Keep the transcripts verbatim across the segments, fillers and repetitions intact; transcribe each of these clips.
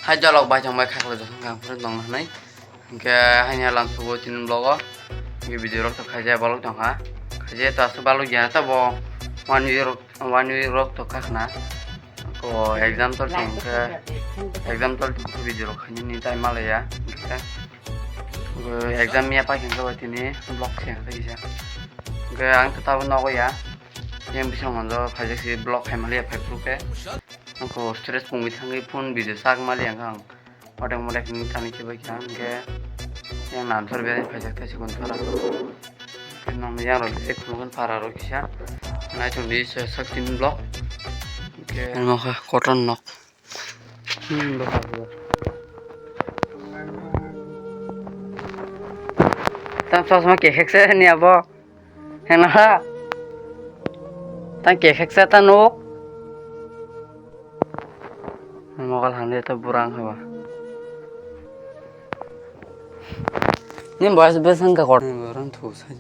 Hai jolok bai tong bai khaklo josong kang phuru tong nai. Hingke haini halam sugo tini vlog o. Hingke video rok to khaijak balok tong kha. Khaijak to aswk balok ya ta bo one week rok, one week rok to kha khna. Ko exam tol tong khe, exam tol tong khe video rok khaini ni time malaya. Hingke exam ya pai khe tini vlog se kha kisa. Hingke ang to tabo nogo ya. Yang bising manjo khaijak si vlog khai malaya phai phuru khe. Ang ko stress pungwi thangwi phone video sak mali ang kang. Modek modek ni thani khe bai kha hingke yang nan sar beri phaijak thai sikon thora. Nang yang rok beri khulukun para rok kisa. Nai chong di sak tin block. Hingke ano kha cotton nok. Hmm, bwkha bwkha. Tam chosma kekhek se ni abo. Heno ha. Tang kekhek sa ta nuk. Mokol hangde to burang haba. Ni boys bwsang ka kor. Ni burang thu sa.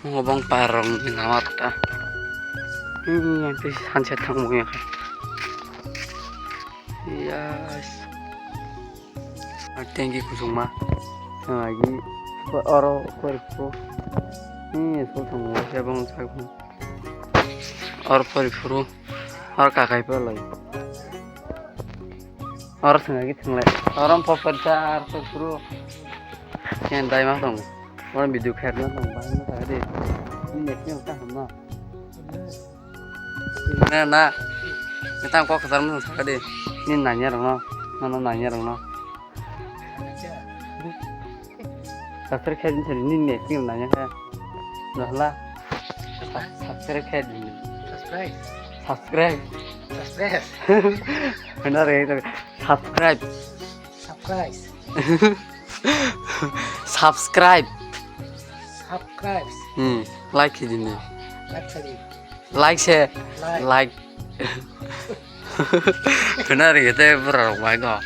Ngo bang parong ni lama ta. Hmm, yang tei sunset thang mo ya. Yes. Tengki kusung ma. Lagi oro kori ko. Ni sul thang mo ya bang sa ko. Oro kori phuru. Oro kakai pa lai. Oro thang agi thang lai. Oro po pari ta ar to phuru. Yang dai ma tong. Orang video khair na tong, bahai na tong de. Ini net ni ta ham na. Na, na. Ni tang kok khasar ma tong saka de. Ni nanya rong no. No, no, nanya rong no. Subscribe khai din sari ni net ni nanya kha. No hla. Subscribe khai din. Subscribe. Subscribe. Subscribe. Hena re, subscribe. Subscribe. Subscribe. Subscribe. Hmm, like khai din. Like khai din. Like se. Like. Like. Hena re te pura rok bai go.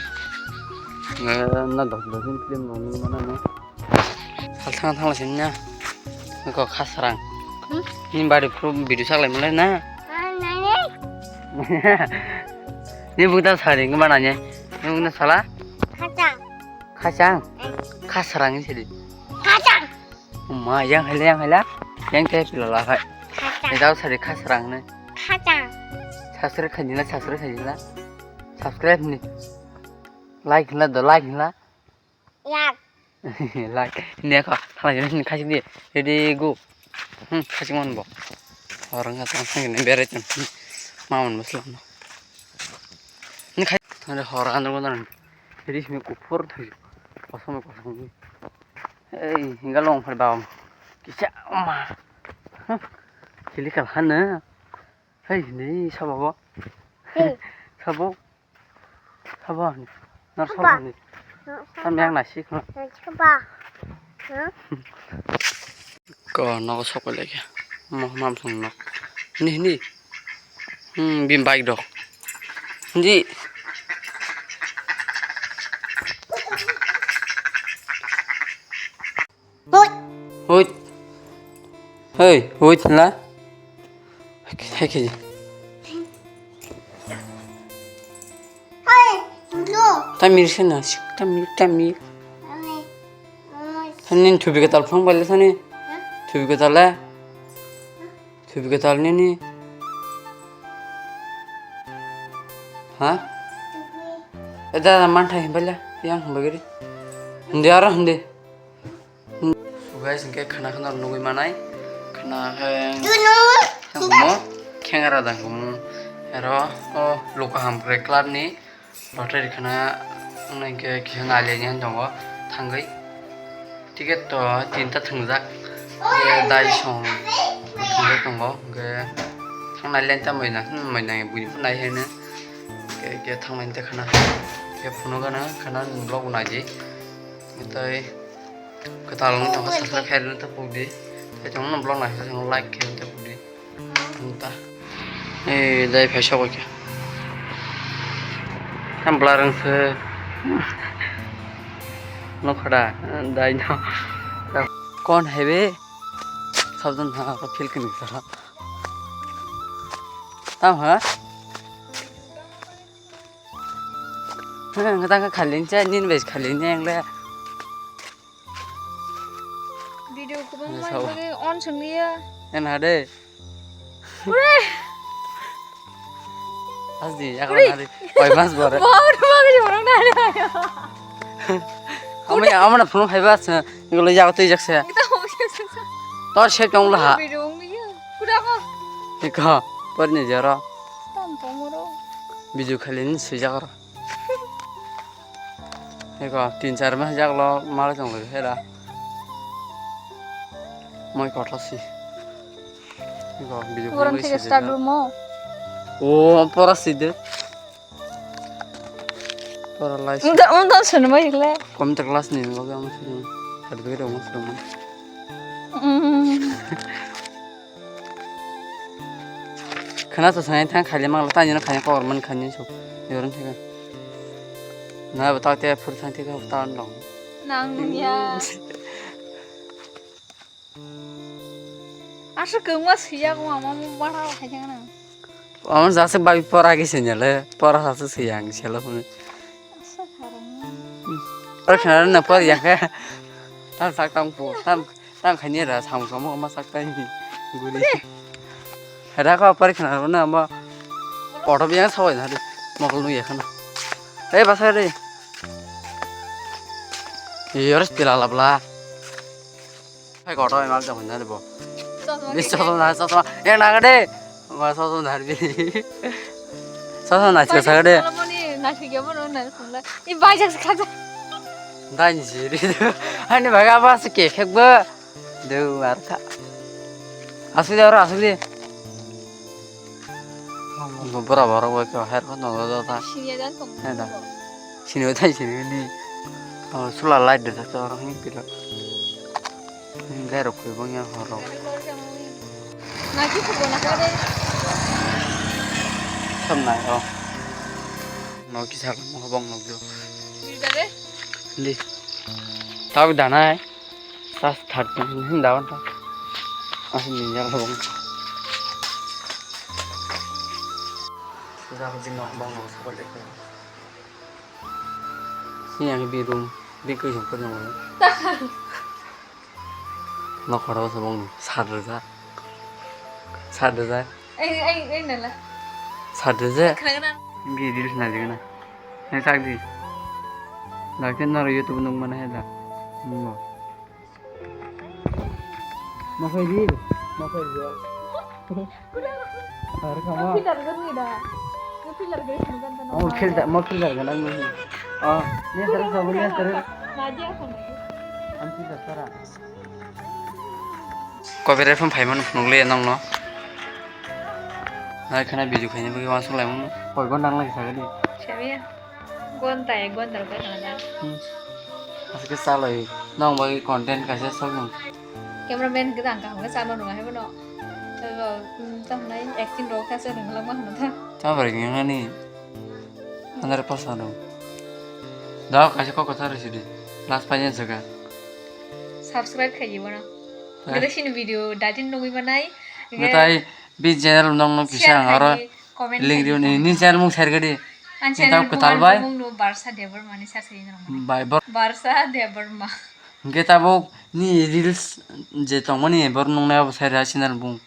Na dok dok film no nung mana no. Sal thang thang la sin na. Ko khasrang. Hmm? Ni bari pro video sak lai mole na. Ah, nai, nai. Ni buta sari ngma nanya. Ni buta sala? Khachang. Khachang? Eh. Khasrang ni sidi. Khachang. Ma, yang haila, yang haila. Yang te pila la khai. Khachang. Ni dau sari khasrang ne. Khachang. Subscribe khai dina, subscribe khai dina. Subscribe ni. Like na do, like na. Yak. Lak. Ini aku. Thala ini kasih dia. Jadi go. Hmm, kasih mon bo. Orang kata kasih ini beres kan. Mau mon muslim. Ini kasih. Ada orang anu kan. Jadi sini kupur tuh. Kosong kosong ini. Eh, hingga long pada bawah. Kisah ma. Hah. Kili kalhana. Hei, ni sabo bo. Hei. Sabo. Sabo ni. Nar sabo ni. Sabo. Tam yang nasi ko. Sabo. Ko nogo sokoi lagi. Mo mam song nok. Ni ni. Hmm, bim bike dok. Ni. Hoi. Hoi. Hei, hoi la. Hei, hei. Tamir sana, tamir, tamir. Tani thubi katal phang bale tani. Thubi katal la. Thubi katal nini. Ha? Eda man thai bale, yang bagari. Hindi aro hindi. So guys, hingke khana khana nugui manai. Khana khe tangkumo, khengara tangkumo. Ero o luka hampre club ni lottery khana wngkha kisa naliani han tongo thangwi. Ticket to tinta thwngjak. Dai song thwngjak tongo. Hingke thang naliani ta moina, moina buini phunai hene. Hingke thang naliani ta khana. Hingke phunukgana khana vlog naidi. Tei kwtal wngwi tongkha, subscribe khairokno ta pokdi. Tei chwngno vlog naikha chwngno like khairokno ta pokdi. Wngta. Ei dai phaisa koi khe. Tam blur wngse. Nokhoda dai no. Kon hai be? Sabjan ha ko feel kini sara. Tam ha? Ngatang khalin cha nin bai khalin yang le. Video kubang Yes, man how? Bagi on senglia. Yan ha de. Ure. Asdi ya Uri. Kau nari. Koi mas bore. Mau rumah ke jorong nari ayo. Amani amana phone phai bas. Ngi lo ya tu jak se. Kita mau sih susah. Tor se tong la ha. Video ngi ya. Kuda ko. Iko. Por ni jara. Tam tong ro. Video khalin sui jak ro. Eko tin char mas jak lo mal jong le hera. Moi kotlo si. Eko video Gorom khalin thik sui start jak. Room o. O pora si de. Pora lai si. Unda unda sunu mai le. Kom tak class ni lo ga mo si. Certificate mo si mo. Mm. Khana to sanai thang khaile mang la tani no khaina kor man khaina so. Yoron thega. Na ba ta te phur thang thega ta no. Nang ya. Asa kengma siya ko ama mo bara khai thang na. Ama jase bai pora ge senyale, pora sa se yang selo phone. Asa kharang. Pora khana na pora ya kha. Tam sak tam po. Tam Tang khaini ra samung samung ma sak tai ni guri. Hera ko pari khana ro na ma. Koto biang sawai na de. Mokol nu ya khana. Ei basa de. Yoros pila labla. Hai koto mal jam na de bo. Ni soso na soso. Yang na de. Ma soso na bi. Soso na chika sa de. Moni na chika bo na khumla. I bai jak kha. Dai ni siri. Ani baga ba se ke khek ba. Deu ar kha. Asuk de oro asuk de. Bo bora bora bo ke her ko no do ta. Sini dan kong. He da. Sini o tai sini ni. Oh, sula light de ta oro hin pilo. Gai rok koi bong ya horo. Na ki ko na ka de. Sam na ro. No ki sa mo bong no do. Ni da de. Di. Tau danai. Tas thar hin da ta. Asi ni ya lo. Sudah ko jin no bong no sa ko de. Ni yang bi room bi ko jong ko jong. Nok khoro se bong sat rwjak. Sat rwjak. Ai ai ai nala. Sat rwjak. Khana khana. Bi reels na jigana. Nai sak di. Dakte noro YouTube nung mana he da. Nungo. Makhai reel. Makhai reel. Har khama. Pillar gani da. Pillar gani khana da. Oh, filter, mo filter gana ni. Ah, ni sar sa ni sar. Nadia khana. Am filter sara. Copyright phone phaimano phunukle nongno. Nai khana video khaina bagwi uansuk laimano. Koi ghonta nang lai sagadi? Semiya. Ghonta ek ghonta rok khaina da. Hmm. Aswk khe chalai. Nong bagwi content kaisa sokno. Cameraman gwnang kaham khe chalo nung hai bono. Tamo, hmm, tamo nai acting rok khe se nung langma hwnta. Tamo bai nang nani. Hundred percent no. Da kaisa kok kwthar rw sidi. Last painani jaga. Subscribe khai di bono. Eh. Gede sini video datin nugwi manai. Nge tai bi channel nong nong kisa ang aro link rio ni, ni channel mung share gadi. An channel kwtal bai. Mung no Barsa Debbarma ni sa sai nang. Bai bor. Barsa Debbarma. Hingke tabuk ni reels je tongmani bor nungnai abo sai ra channel bung.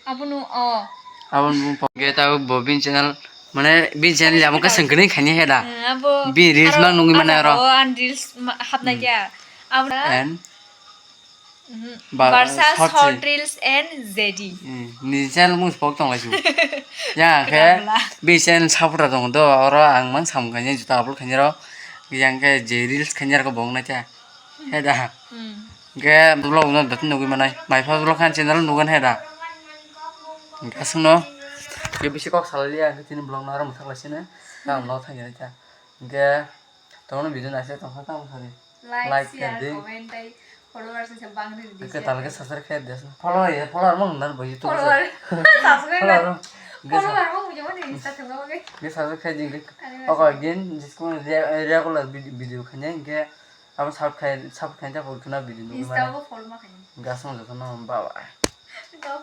Abono o. Aboni bung po. Hingke tabuk bo bini channel mane bini channel abo khe sengkrini khaini he da. Hmm, abo bi reels ar-, mang nungwi mane aro. O an reels ma-, hapnai kya. Abo and Barsa short reels and Z D. Hmm, ni channel mung pok tong lai su. Ya khe bi channel supporter tong do oro ang mang sam khaini juta upload khaini ro. Yang khe je reels khaini ro bong na kya. He da. Hmm. Hingke vlog no dati nugwi manai. Mai pha vlog khan channel nugan he da. Hingke aswkno. Ke bisi kok salai liya, hingke tini vlog no aro mwthak lai sini. Tamo no thang ya kha. Hingke tongno video naisai tongkha tamo sari. Like, share, comment, tai followers se bang ri di. Hingke tal ke subscribe khe des. Follower ya, follower mo nang bo YouTube. Follower. Subscribe. Follower. Follower mo bujamo ni Insta thangma bagwi. Hingke subscribe khe jing. Ani. Oko again, jiskun regular video khaini hingke Abo support khai, support khai ta bo khna video nugwi mano. Insta o follow ma khaini. Gasong joto no baba. Go